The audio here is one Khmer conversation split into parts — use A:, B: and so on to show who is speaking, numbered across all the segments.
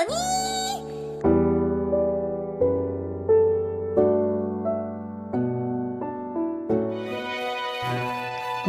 A: に。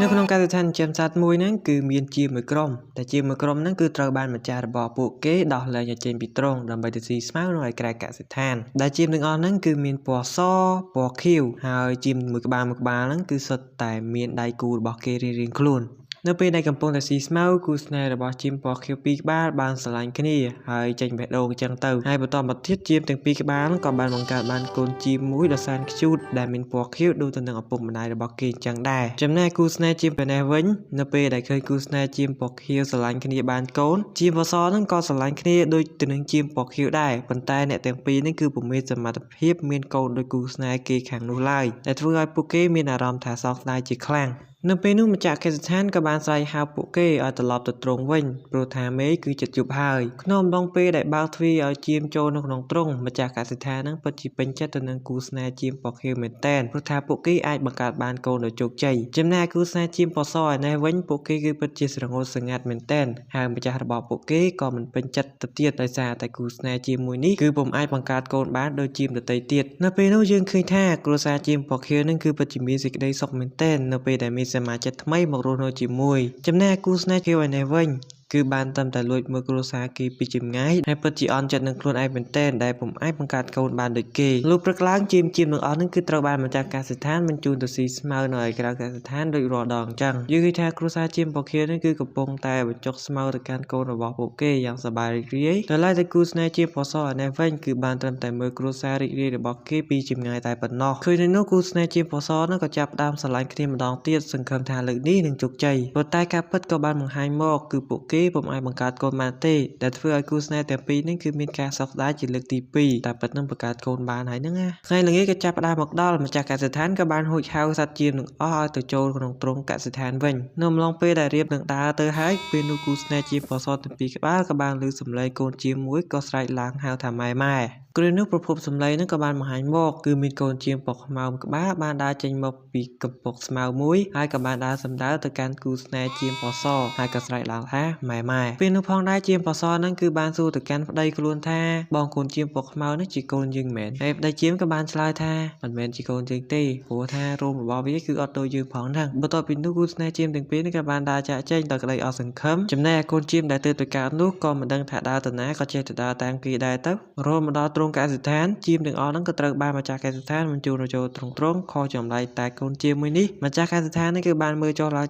B: នៅក្នុងកសិដ្ឋានចិញ្ចឹមសត្វមួយហ្នឹងគឺមានជាមួយក្រុមតែជាមួយក្រុមហ្នឹងគឺត្រូវបានម្ចាស់របស់ពួកគេដោះលែងឲ្យចេញពីទ្រុងដើម្បីទៅស៊ីស្មៅនៅឯក្រៅកសិដ្ឋានដែលចៀមទាំងអស់ហ្នឹងគឺមានពណ៌សពណ៌ខៀវហើយចៀមមួយក្បាលមួយក្បាលហ្នឹងគឺសុទ្ធតែមានដៃគូរបស់គេរៀងៗខ្លួននៅពេលដែលកំពុងតែស៊ីស្មៅគូស្នេហ៍របស់ចៀមពណ៌ខៀវពីរក្បាលបានស្រឡាញ់គ្នាហើយចេញបេះដូងអញ្ចឹងទៅហើយបន្តមកទៀតចៀមទាំងពីរក្បាលក៏បានបង្កើតបានកូនចៀមមួយដ៏សែនខ្ជូតដែលមានពណ៌ខៀវដូចទៅនឹងឪពុកម្ដាយរបស់គេអញ្ចឹងដែរចំណែកគូស្នេហ៍ចៀមពេលនេះវិញនៅពេលដែលឃើញគូស្នេហ៍ចៀមពណ៌ខៀវស្រឡាញ់គ្នាបានកូនចៀមពណ៌សហ្នឹងក៏ស្រឡាញ់គ្នាដូចទៅនឹងចៀមពណ៌ខៀវដែរប៉ុន្តែអ្នកទាំងពីរនេះគឺពុំមានសមត្ថភាពមានកូនដូចគូស្នេហ៍គេខាងនោះឡើយដែលធ្វើឲ្យពួកគេមានអារម្មណ៍ថាសោកស្ដាយជាខ្លាំងនៅពេលនោះម្ចាស់កសិដ្ឋានក៏បានស្រែកហៅពួកគេឲ្យត្រឡប់ទៅទ្រុងវិញព្រោះថាមេគឺចិត្តយប់ហើយក្នុងអំឡុងពេលដែលបើកទ្វារឲ្យចៀមចូលនៅក្នុងទ្រុងម្ចាស់កសិដ្ឋាននឹងពិតជាពេញចិត្តទៅនឹងគូស្នេហ៍ចៀមពណ៌ខៀវមែនទែនព្រោះថាពួកគេអាចបង្កើតបានកូនដោយជោគជ័យចំណែកគូស្នេហ៍ចៀមពណ៌សឯនេះវិញពួកគេគឺពិតជាស្រងូតស្រងាត់មែនទែនហើយម្ចាស់របស់ពួកគេក៏មិនពេញចិត្តទៅទៀតដោយសារតែគូស្នេហ៍ជាមួយនេះគឺពុំអាចបង្កើតកូនបានដូចចៀមដទៃទៀតនៅពេលនោះយើងឃើញថាគ្រួសារចៀមពណ៌ខៀវនឹងគឺពិតជាមានសេចក្តីសុខមែនទែននៅពេលដែលមានសមាជិកថ្មីមករស់នៅជាមួយចំណែកគូស្នេហ៍ខៀវឯនេះវិញគឺបានត្រឹមតែលួចមើលគ្រួសារគេពីចម្ងាយហើយពិតជាអន់ចិត្តនឹងខ្លួនឯងមែនទែនដែលពុំអាចបង្កើតកូនបានដូចគេលុះព្រឹកឡើងចៀមទាំងអស់ហ្នឹងគឺត្រូវបានម្ចាស់កសិដ្ឋានបញ្ជូនទៅស៊ីស្មៅនៅឯក្រៅកសិដ្ឋានដូចរាល់ដងអញ្ចឹងយើងឃើញថាគ្រួសារចៀមពណ៌ខៀវហ្នឹងគឺកំពុងតែបញ្ចុកស្មៅទៅកាន់កូនរបស់ពួកគេយ៉ាងសប្បាយរីករាយដោយឡែកតែគូស្នេហ៍ចៀមពណ៌សឯនេះវិញគឺបានត្រឹមតែមើលគ្រួសាររីករាយរបស់គេពីចម្ងាយតែប៉ុណ្ណោះឃើញនៅនោះគូស្នេហ៍ចៀមពណ៌សហ្នឹងក៏ចាប់ផ្ដើមស្រឡាញ់គ្នាម្ដងទៀតសង្ឃឹមថាលើកនេះនឹងជោគជ័យប៉ុន្តែការពិតក៏បានបង្ហាញមកគឺពួកគេពុំអាចបង្កើតកូនបានទេដែលធ្វើឲ្យគូស្នេហ៍ទាំងពីរនេះគឺមានការសោកស្ដាយជាលើកទី2តែពិតនឹងបង្កើតកូនបានហើយហ្នឹងណាថ្ងៃល្ងាចក៏ចាប់ផ្ដើមមកដល់ម្ចាស់កសិដ្ឋានក៏បានហួចហៅសត្វចៀមទាំងអស់ឲ្យទៅចូលក្នុងទ្រុងកសិដ្ឋានវិញនៅអំឡុងពេលដែលរៀបនឹងដើរទៅហើយពេលនោះគូស្នេហ៍ចៀមពណ៌សទាំងពីរក្បាលក៏បានឮសំឡេងកូនចៀមមួយក៏ស្រែកឡើងហៅថាម៉ែម៉ែគ្រានោះប្រភពសំឡេងហ្នឹងក៏បានបង្ហាញមកគឺមានកូនចៀមពណ៌ខ្មៅក្បាលបានដើរចេញមកពីកំពកស្មៅមួយហើយក៏បានដើរសំដៅទៅកាន់គូស្នេហ៍ចៀមពណ៌សហើយក៏ស្រែកឡើងថាម៉ែម៉ែពេលនោះផងដែរចៀមពណ៌សហ្នឹងគឺបានសួរទៅកាន់ប្តីខ្លួនថាបងកូនចៀមពណ៌ខ្មៅនេះជាកូនយើងមែនហើយប្តីចៀមក៏បានឆ្លើយថាមិនមែនជាកូនយើងទេព្រោះថារោមរបស់វាគឺអត់ដូចយើងផងហ្នឹងបន្ទាប់ពីនោះគូស្នេហ៍ចៀមទាំងពីរនេះក៏បានដើរចាកចេញដោយក្តីអស់សង្ឃឹមចំណែកឯកូនចៀមដែលទើបទៅកើតនោះក៏មិនដឹងថាដើរទៅណាក៏ចេះតែដើរតាមគេដែរទៅរហូតមកដល់ទ្រុងកសិដ្ឋានចៀមទាំងអស់ហ្នឹងក៏ត្រូវបានម្ចាស់កសិដ្ឋានបញ្ជូនចូលទ្រុងខុសចម្លែកតែកូនចៀមមួយនេះម្ចាស់កសិដ្ឋាននេះគឺបានមើលចុះឡើ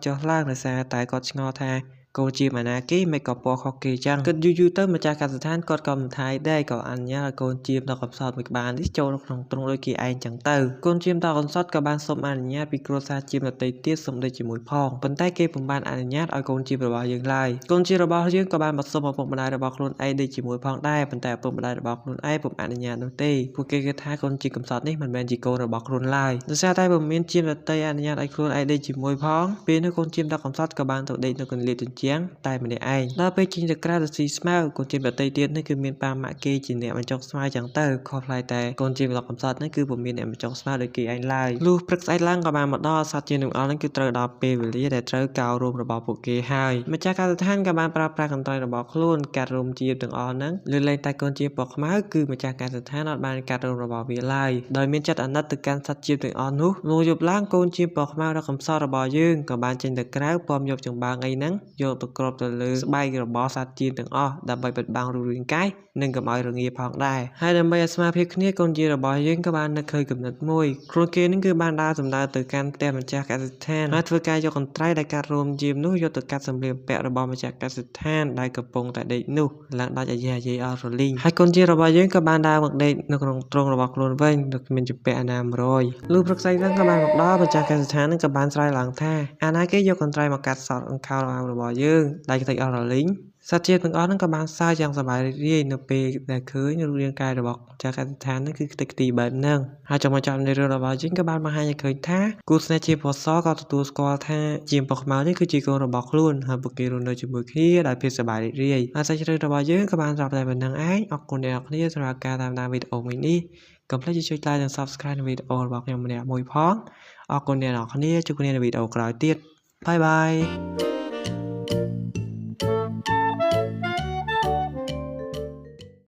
B: ងដោយសារតែគាត់ឆ្ងល់ថាកូនជាម៉ាណាគេមិនក៏ពណ៌ខុសគេចឹងគិតយូរៗទៅម្ចាស់កសិដ្ឋានគាត់ក៏មិនថាយដែរក៏អនុញ្ញាតឲ្យកូនចៀមដ៏កំសត់មួយក្បាលនេះចូលក្នុងទ្រុងដូចគេឯងចឹងទៅកូនចៀមដ៏កំសត់ក៏បានសុំអនុញ្ញាតពីគ្រួសារចៀមដទៃទៀតសុំដេកជាមួយផងប៉ុន្តែគេពុំបានអនុញ្ញាតឲ្យកូនចៀមរបស់យើងឡើយកូនចៀមរបស់យើងក៏បានមកសុំឪពុកម្ដាយរបស់ខ្លួនឯងដេកជាមួយផងដែរប៉ុន្តែឪពុកម្ដាយរបស់ខ្លួនឯងពុំអនុញ្ញាតនោះទេពួកគេគិតថាកូនចៀមកំសត់នេះមិនមែនជាកូនរបស់ខ្លួនឡើយដោយសារតែពុំមានចៀមដទៃអនុញ្ញាតឲ្យខ្លួនឯងដេកជាមួយផងពេលនោះកូនចៀមដ៏កំសត់ក៏បានទៅដេកនៅកន្លៀតជញ្ជាំងតែម្នាក់ឯងដល់ពេលចេញទៅក្រៅទៅស៊ីស្មៅកូនចៀមដទៃទៀតនេះគឺមានប៉ាម៉ាក់គេជាអ្នកបញ្ចុកស្មៅចឹងទៅខុសប្លែកតែកូនចៀមដ៏កំសត់នេះគឺពុំមានអ្នកបញ្ចុកស្មៅដូចគេឯងឡើយលុះព្រឹកស្អែកឡើងក៏បានមកដល់សត្វចៀមទាំងអស់នេះគឺត្រូវដល់ពេលវេលាដែលត្រូវកោររោមរបស់ពួកគេហើយម្ចាស់កសិដ្ឋានក៏បានប្រើប្រាស់កន្ត្រៃរបស់ខ្លួនកាត់រោមចៀមទាំងអស់ហ្នឹងលើលែងតែកូនចៀមពណ៌ខ្មៅគឺម្ចាស់កសិដ្ឋានអត់បានកាត់រោមរបស់វាឡើយដោយមានចិត្តអាណិតទៅកាន់សត្វចៀមទាំងអស់នោះលុះយប់ឡើងកូនចៀមពណ៌ខ្មៅដ៏កំសត់របស់យើងក៏បានចេញទៅក្រៅពំយកចំបើងអីហ្នឹងយកទៅគ្របទៅលើស្បែករបស់សត្វចៀមទាំងអស់ដើម្បីបិទបាំងរូបរាងកាយនិងកុំឲ្យរងាផងដែរហើយដើម្បីឲ្យស្មើភាពគ្នាកូនចៀមរបស់យើងក៏បាននឹកឃើញគំនិតមួយខ្លួនគេនឹងគឺបានដើរសំដៅទៅកាន់ផ្ទះម្ចាស់កសិដ្ឋានហើយធ្វើការយកកន្ត្រៃដែលកាត់រោមចៀមនោះយកទៅកាត់សម្លៀកបំពាក់របស់ម្ចាស់កសិដ្ឋានដែលកំពុងតែដេកនោះឡើងដាច់អាយអស់រលីងហើយកូនចៀមរបស់យើងក៏បានដើរមកដេកនៅក្នុងទ្រុងរបស់ខ្លួនវិញដោយគ្មានជំពាក់អាណា100លុះព្រឹកស្អែកឡើងក៏បានមកដល់ម្ចាស់កសិដ្ឋាននឹងក៏បានស្រែកឡើងថាអាណាគេយកកន្ត្រៃមកកាត់សក់អង្ខោរបស់យើងដែលខ្ទេចអស់រលីងសត្វចៀមទាំងអស់ហ្នឹងក៏បានសើចយ៉ាងសប្បាយរីករាយនៅពេលដែលឃើញរូបរាងកាយរបស់ម្ចាស់កសិដ្ឋានហ្នឹងគឺខ្ទេចខ្ទីបែបហ្នឹងហើយចុងបញ្ចប់នៃរឿងរបស់យើងក៏បានបង្ហាញឲ្យឃើញថាគូស្នេហ៍ចៀមពណ៌សក៏ទទួលស្គាល់ថាចៀមពណ៌ខ្មៅនេះគឺជាកូនរបស់ខ្លួនហើយពួកគេរស់នៅជាមួយគ្នាដោយភាពសប្បាយរីករាយហើយសាច់រឿងរបស់យើងក៏បានចប់តែប៉ុណ្ណឹងឯងអរគុណអ្នកនរគ្នាសម្រាប់ការតាមដានវីដេអូមួយនេះកុំភ្លេចចុច like និង Subscribe នៅវីដេអូរបស់ខ្ញុំម្នាក់មួយផងអរគុណអ្នកនរគ្នាជួបគ្នានៅវីដេអូក្រោយទៀតបាយបាយ។